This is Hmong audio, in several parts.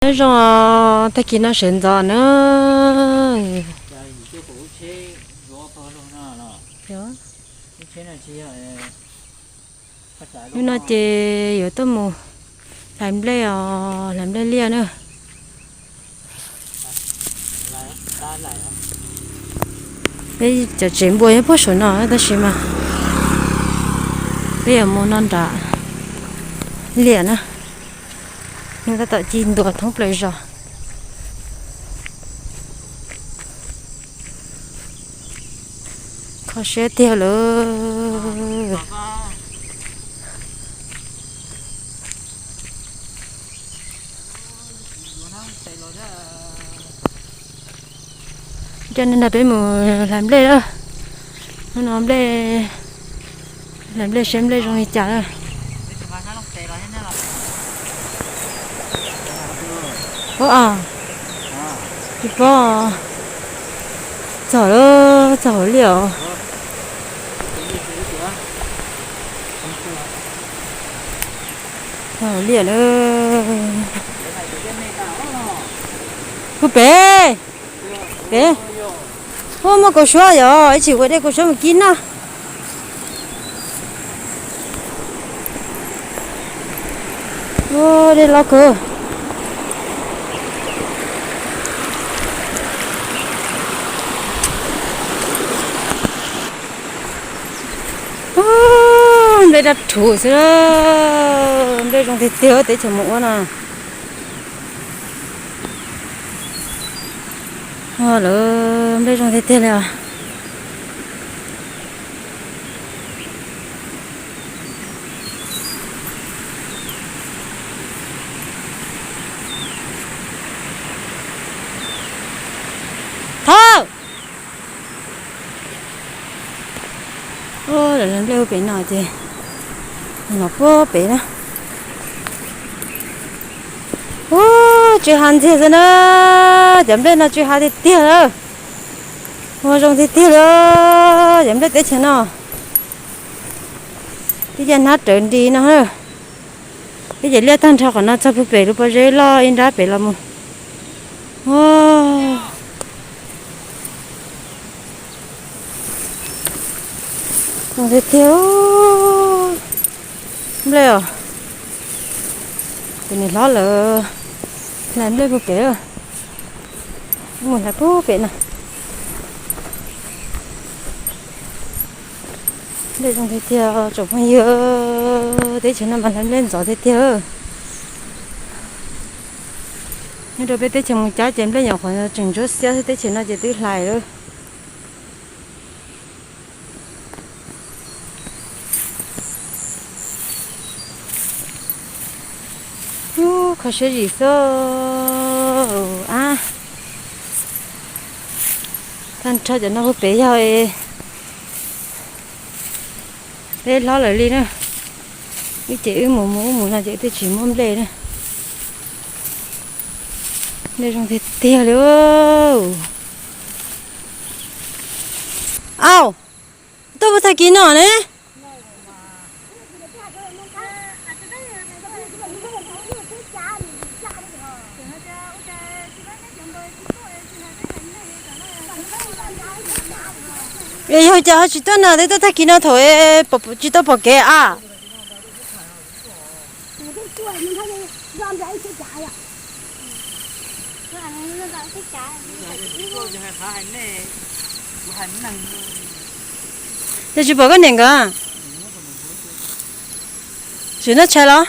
Nyob zoo, tag kis no sawv ntxov na. Hnub no ces yuav tuaj mus hlais nplej os, hlais nplej liaj na. Peb cov tsev npua nyob puag saum no tab sis mas peb yuav mus no nram liaj na. Hnub tab tom ci ntua thoob plaws zos. Kho siab tiag lawm. Coj nej nrog peb mus hlais nplej lawm. Hnub no nplej, hlais nplej seb nplej zoo li cas lawm. Ua, tsis paub. Txog lawm, txog hauv liaj os. Txog hauv liaj lawm. Puag pem, pem. Ua, muaj kaus suab yom, ib tsis ua dej kaus suab mus kib noj. Ua, dej loj kawg. Ua, nplej daj rhuv xwb, nplej zoo tiag tiag teb chaws mus ua no. Ua, lawv nplej zoo tiag tiag li os. Thov. Ua, lawv nplej hu pem no ces los puag pem na. Ua, tsw hav ntxiag xwb na. Cov nplej no tsw hav tiag tiag lawm. Ua, zoo tiag tiag li cov nplej teb chaws no. Twb caj hnab rawv nti no. Twb ces liaj tag nrho qhov no txog puag pem lub pob zeb loj ib nrab pem los mus. Zoo tiag tiag. Nplej os. Tus niam hlob lawv hlais nplej puag pem, mus hlais puag pem no. Nplej zoo tiag tiag tsoom phooj ywg, teb chaws no mas hlais nplej ntxov tiag tiag. Nyob rau peb teb chaws mus cab ces nplej nyuam qhuav tseem ntsuab xiab xwb, teb chaws no ces twb hlais lawm. Ub, kho siab zim xwb. Ab, tag nrho cov no puag pem yog peb hlob lawv li na. Wb ces wb mus mus ub mus no ces twb tsis muaj nplej na. Nplej zoo tiag tiag li. Au, tuaj puag tag kis no ne. Es yog cas ho tsis tuaj na, twb tuaj tag kis no thaum tsis tau pom kev a. Ces tsis pom koj niam nkawd? Tsis noj tshais los?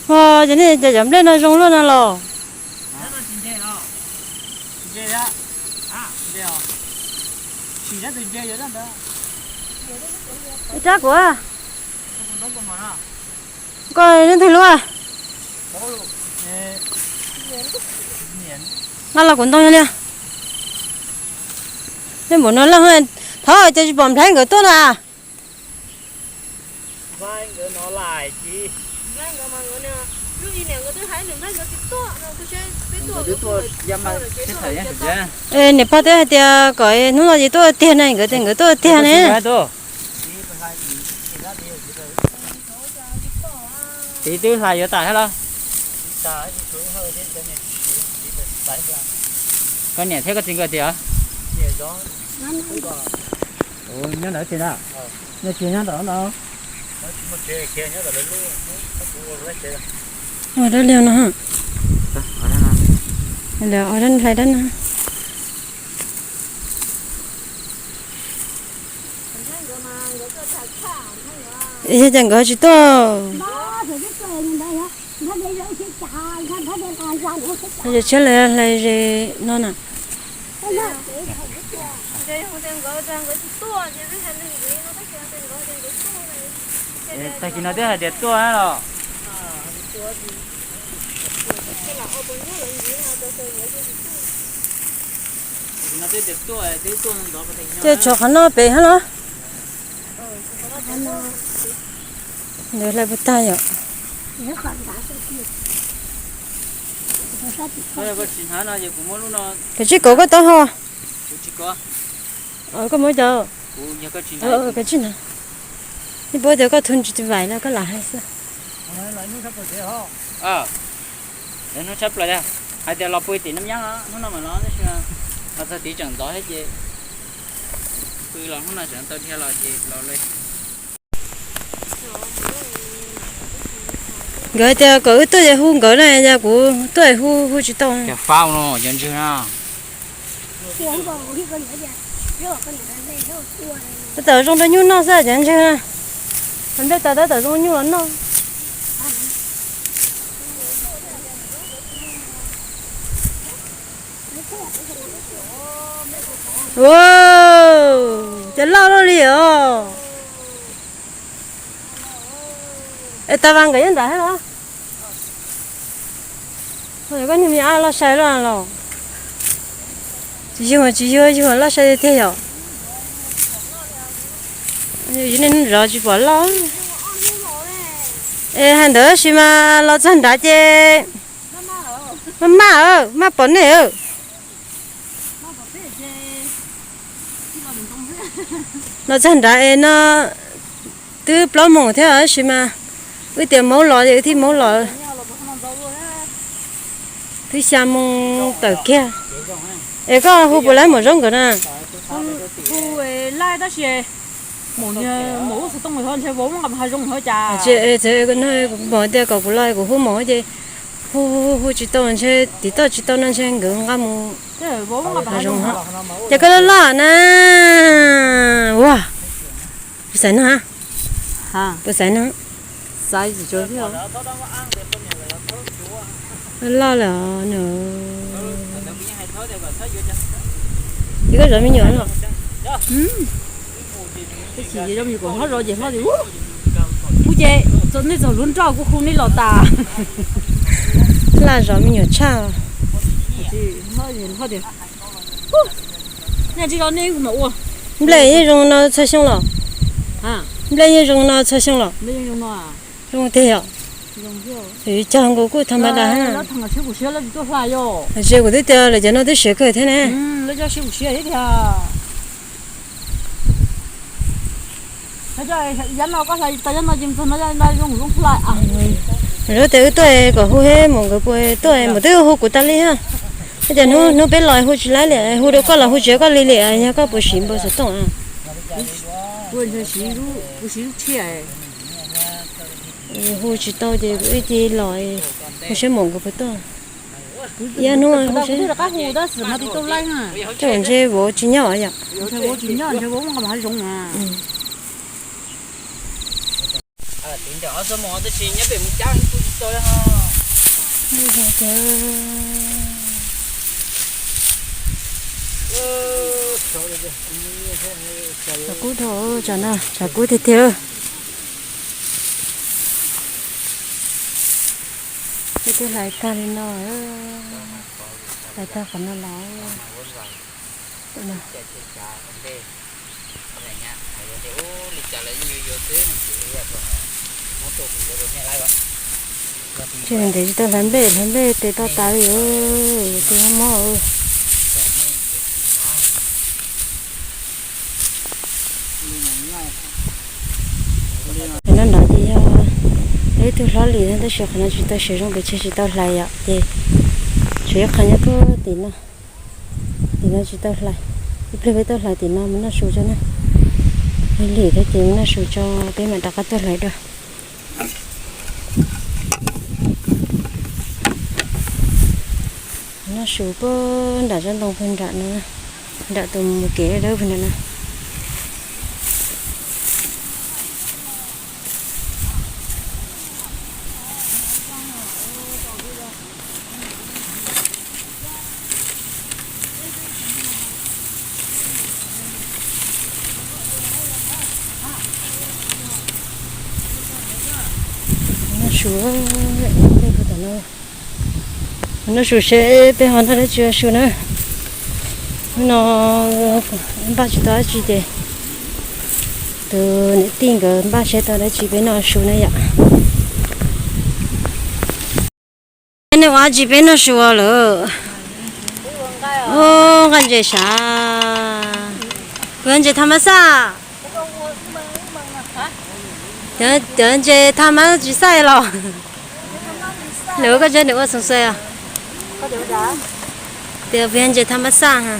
Ho ces nej cov cov nplej no zoo luaj no los? Ib rab kuv, koj leej twg lub? Nqa los kuv ntoo yog li. Nej npaum no leej, thov ces tsis pom Nplhaib nkawd tuaj na. Niam pog twb hais tias kom hnub no ces tuaj tiag ne, nkawd tias nkawd tuaj tiag ne. Txiv twb hlais yuav tas thiab los? Koj niam thiab koj txiv nkawd tias? Nyob ntawd tsis na? Nyob tsis nyob ntawd no. Ua dab liag no. Hlais dab no. Yog cas nkawd tsis tuaj? Tshiab hlais ze no na. Tag kis no twb hais tias tuaj los? Ces tshuav qhov no pem hab los? Ntawd hlais puas tag yom? Koj tsij kov koj taub hau. Koj muab cov, koj tsij na. Nej paub tias koj thu ntsis tis vais no koj lam hais xwb. Hnub tshab plaws hais tias los pw tim Naj Nyab no, hnub no mam los tab sis los txog tid tseem ntxov thiab ces pw los hnub no tseem tau dhia los ces los li. Nkawd hais tias kom wb tuaj ces hu nkawd na, yog kuv tuaj hu hu tsis tau. Cov fau no cov ntswg no. Tab tom zoo rau nyuj noj xwb cov ntswg na. Nplej tas tab tom zoo nyuj los noj. Ua, cov loj loj li os. Es tas vas nkawd nyob nrad thiab los? Koj niag me ab loj sai loj los? Tsis yug, tsis yug, yug loj sai tiag yom. Yus niaj hnub zov tsis pom loj. Es hais ntawd sis mas los txog nrad ces maj maj, maj pom nej. Los txog nrad es no twb plaub moos thiab tab sis mas wb tias maub los ces wb thiaj maub los. Twb xya moo tawm kiag. Es koj hu puas laib maum zaub nkawd na? Hu laib tab sis maum, maum ub xov tooj ntshe vauv muab nqa mus hav zoov ho cas. Txawm kuv tias kom kuv los kuv hu maum ces hu hu hu tsis tau ntshe tiv toj tsis tau no ntshe nkawd nqa mus hav zoov. Ces koj loj loj na. Ua, puas xaiv no? Puas xaiv no? Loj lawm nws. Ces koj zov me nyuam no? Tab sis yog me nyuam kom hlob zov ces hlob tias, kuv ces nej txog lub nroj kuv hu nej los tas. Laj zov me nyuam tshaj. Nplej yeej zoo no txhua xyoo los? Nplej yeej zoo no txhua xyoo los? Zoo tiag yom. Cog nkaus kuj tha ma da. Tsis kuv twb tias lawv cov no twb siav kawg thiab ne. Lawv tias wb tuaj kom hu heb mus nkawd puas tuaj mus twb hu kuv tas li ha. Ib tias hnub peb los hu tsis laib li, hu rau koj los hu tsis koj li li, yog koj puas siv npau xov tooj? Hu tsis tau ces kuv ib ce los hu saib mus nkawd puas tuaj. Ib hnub hu saib. Tej zaum ntshe vauv tsis nyob yom. Tshav kub dhau, tsam no tshav kub tiag tiag. Peb twb hlais tag li no, hlais tag qhov no los. Tsis ntev tsis tau hlais nplej, hlais nplej tes to tas li, tes mob mob. Twb hlob li no tab sis qhov no tsis tau siav zoo pes tsawg, tsis tau hlais yom, ces tshuav ib qho nyob puag tim no. Tim no tsis tau hlais, ib pliag peb tuaj hlais tim no mus noj su tso na. Lig lim thiab ces mus noj su tso, peb mam rov qab tuaj hlais dua. Noj su puag nram tsob ntoo puag nram no, nram tus mus kev dawb dawb puag nram no. Noj su, noj su seb peb ho noj dab tsi ua su na. Hnub no npaj tsis tau dab tsi ces tus niam tij nkawd npaj seb tau dab tsi peb noj ua su na yom. Nej ua dab tsi peb noj su lawm? Ub, nqaij ntses sav. Kuv ntses thaj mab xaj. Cov ntses thaj mab tsis xaj los? Lawv koj tsev nws ua xoo xai os. Tias peb ntses thaj mab xaj ha.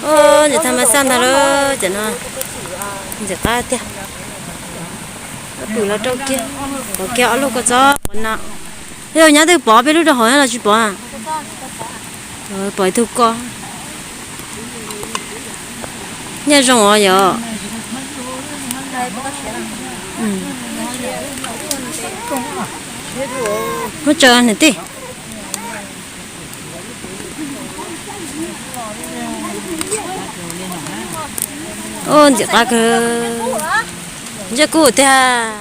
Ub, ntses thaj mab xaj ntag lauj, cov no ntxim qab tiag. Pwm los rau kiag, pov kiag ob lub kua txob qhuav no. Yog nyab twg pov peb lub rau hauv los tsis pov? Pov ib tug ko. Nyaj zoo os yom. Muab tsaws niam tij. Ub, ntxim qab kawg. Ntsej kub tiag.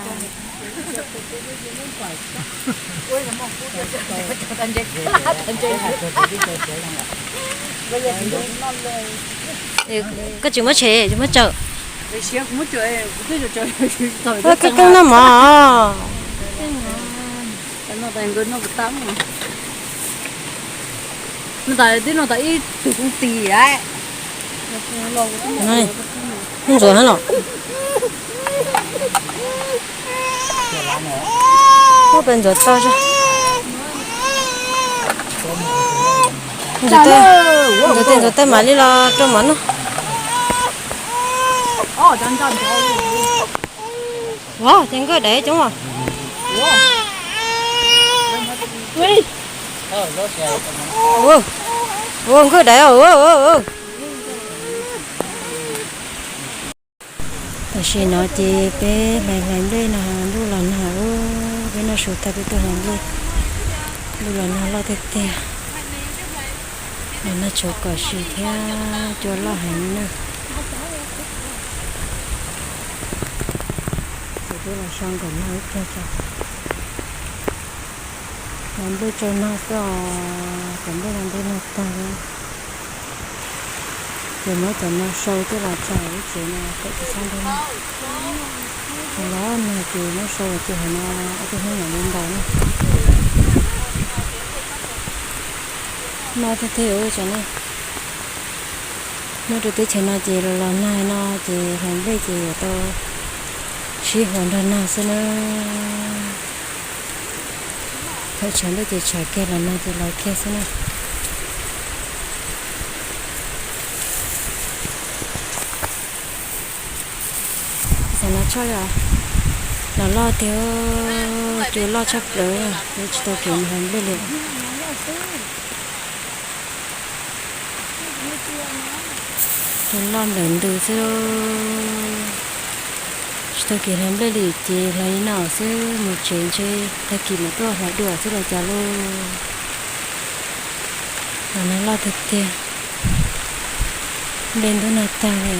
Koj tsis muab tshem, tsis muab tsaws. Koj keej noj mov. Ntxuav los. Ub, peb ntxuav tau. Ntxuav tej, ntxuav tej mam li los rau mov noj. Ua ces nkawj daiv coob os. Ua nkawj daiv os. Tam sim no ces peb hlais hlais nplej no ntuj los nag, peb noj su tag peb tuaj hlais nplej. Ntuj los nag loj tiag tiag, los nag tshuav kom sim thiab cua loj heev na. Ces peb los so nkaum nag ib pliag tso. Hlais nplej tsaus nag xwb os, cov nplej no nplej nag tag li. Ces muab cov no sau coj los tso ib tsev no pem tus sab ntuj no. Los nag ces muab sau ces hauv no ob tug hnub mam li ntaus na. Noj tiag tiag ua tsav na. Nyob rau teb chaws no ces los los nag no ces hlais nplej ces yuav tau sib huas nrog nag xwb na. Thaum tshav ntuj ces tshav kiag, los nag ces los kiag xwb na. Xav no tshaj li os, los loj tiag, cua loj tshaj plaws, yuav tsis tau kev mus hlais nplej li. Cua loj nplawm ntws xwb, tsis tau kev hlais nplej li ces hlais li no xwb, mus tsev ntshe tag kis mam tuaj hlais dua xwb los cas lauj. Los nag loj tiag tiag, nplej ntub nag tag li.